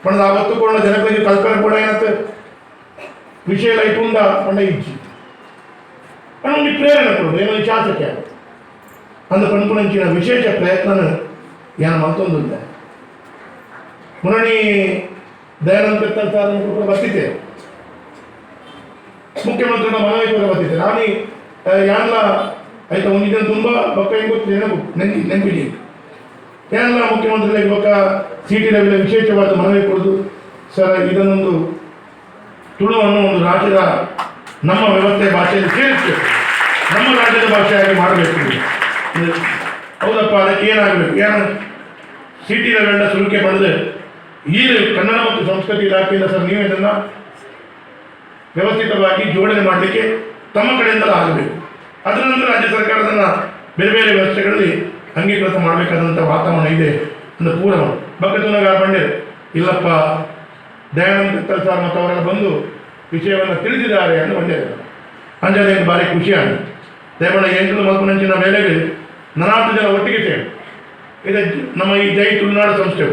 ಪಂಡ ಆ ಒತ್ತು ಕೊಡ ಜನಗಳಿಗೆ ಕಲ್ಪನೆ ಕೂಡ ಏನತ್ತೆ ವಿಷಯ ಲೈಟ್ ಉಂಡ ಪಂಡ ಇಜ್ಜಿ. ಪಂಡ ಒಂಜಿ ಪ್ರೇರಣೆ ಕೊಡು, ಏನೋ ಶಾಸಕ ಅಂದ ಪನ್ಪುನಂಚಿನ ವಿಶೇಷ ಪ್ರಯತ್ನ ಯಾನ ಮಲ್ತೊಂದುಲ್ಲೆ. ಮುರಣಿ ದಯಾನಂದ ಕತ್ತಲ್ ಸಾರ್ ಕೂಡ ಬರ್ತಿದ್ದೆ, ಮುಖ್ಯಮಂತ್ರಿನ ಮನವಿ ಕೂಡ ಬರ್ತಿದ್ದೆ. ನಾನು ಯಾನ್ಲ ಆಯ್ತಾ ಒಂಜಿ ದಿನ ತುಂಬ ಬೊಕ್ಕ ಹೆಂಗ್ ಗೊತ್ತು, ನೆನಪು ನೆನ್ಪಿ ನೆನಪಿಡಿ. ಯಾನ್ಲ ಮುಖ್ಯಮಂತ್ರಿಗಳಿಗೆ ಬೊಕ್ಕ ಸಿ.ಟಿ. ರವಿಲ ವಿಶೇಷವಾದ ಮನವಿ ಕೊಡುದು, ಸರ್, ಇದನ್ನೊಂದು ತುಳು ಅನ್ನೋ ಒಂದು ರಾಜ್ಯದ ನಮ್ಮ ವ್ಯವಸ್ಥೆ ಭಾಷೆಯಲ್ಲಿ ಸೇರಿಸಬೇಕು, ನಮ್ಮ ರಾಜ್ಯದ ಭಾಷೆಯಾಗಿ ಮಾಡಬೇಕು. ಹೌದಪ್ಪ, ಅದಕ್ಕೆ ಏನಾಗಬೇಕು? ಏನು ಸಿ.ಟಿ. ರವಿಯಣ್ಣ ಸುರುಕೆ ಪಡೆದು ಈ ಕನ್ನಡ ಮತ್ತು ಸಂಸ್ಕೃತಿ ಇಲಾಖೆಯಿಂದ, ಸರ್, ನೀವು ಇದನ್ನು ವ್ಯವಸ್ಥಿತವಾಗಿ ಜೋಡಣೆ ಮಾಡಲಿಕ್ಕೆ ತಮ್ಮ ಕಡೆಯಿಂದಲೂ ಆಗಬೇಕು. ಅದರ ನಂತರ ರಾಜ್ಯ ಸರ್ಕಾರದನ್ನು ಬೇರೆ ಬೇರೆ ವ್ಯವಸ್ಥೆಗಳಲ್ಲಿ ಅಂಗೀಕೃತ ಮಾಡಬೇಕಾದಂಥ ವಾತಾವರಣ ಇದೆ ಅಂತ ಪೂರ ಬಕ್ಕತುನಗ ಬಂಡೆ. ಇಲ್ಲಪ್ಪ, ದಯಾನಂದ ಕತ್ತಲ್ ಸಾರ್ ಮತ್ತು ಅವರೆಲ್ಲ ಬಂದು ವಿಷಯವನ್ನು ತಿಳಿಸಿದ್ದಾರೆ ಅಂತ ಬಂದೆ. ಅಂಜಾನೆ ಭಾರಿ ಖುಷಿ ಆಗಿದೆ. ದೇವಣ್ಣ ಎಂಟು ಮಲ್ಪನಂಚಿನ ಮೇಲೆಗೆ ನನಾತು ಜನ ಒಟ್ಟಿಗೆ ಸೇರಿ ಇದು ನಮ್ಮ ಈ ಜೈ ತುಳುನಾಡು ಸಂಸ್ಥೆ,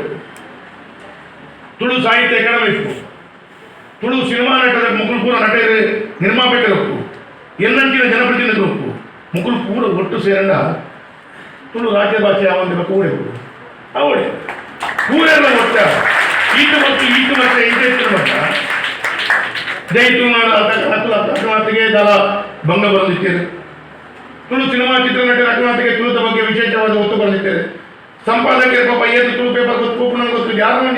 ತುಳು ಸಾಹಿತ್ಯ ಅಕಾಡೆಮಿ ಇತ್ತು, ತುಳು ಸಿನಿಮಾ ನಟರ ಮುಕುಲ್ ಪೂರ ನಟರು, ನಿರ್ಮಾಪಕರು, ಎನ್ನಂಚಿನ ಜನಪ್ರತಿನಿಧಿಗಳು, ಮುಕುಲ್ ಪೂರ ಒಟ್ಟು ಸೇರಂಡ ತುಳು ರಾಜ್ಯ ಭಾಷೆ ಯಾವಂದ್ರೆ ಕೂಡೆ ಅವಡೆ ಪೂರೆಲ್ಲ ಒಟ್ಟ ಈತ ಮತ್ತು ಈತ ಮತ್ತು ಎಂಟು ಮಟ್ಟ ಜೈ ತುಳುನಾಡು ಅಕಮಾತಿಗೆ ದಲ ಭಂಗ ಬರಲಿದ್ದೇನೆ. ತುಳು ಸಿನಿಮಾ ಚಿತ್ರನಟರ ಅಕಮಾತಿಗೆ ತುಳುತ ಬಗ್ಗೆ ವಿಶೇಷವಾದ ಒತ್ತು ಬರಲಿದ್ದೇನೆ. ಸಂಪಾದಕರು ಪಾಪ ಏತು ತುಳು ಪೇಪರ್ ಗೊತ್ತು, ಕೂಪಣ ಗೊತ್ತು, ಯಾರು.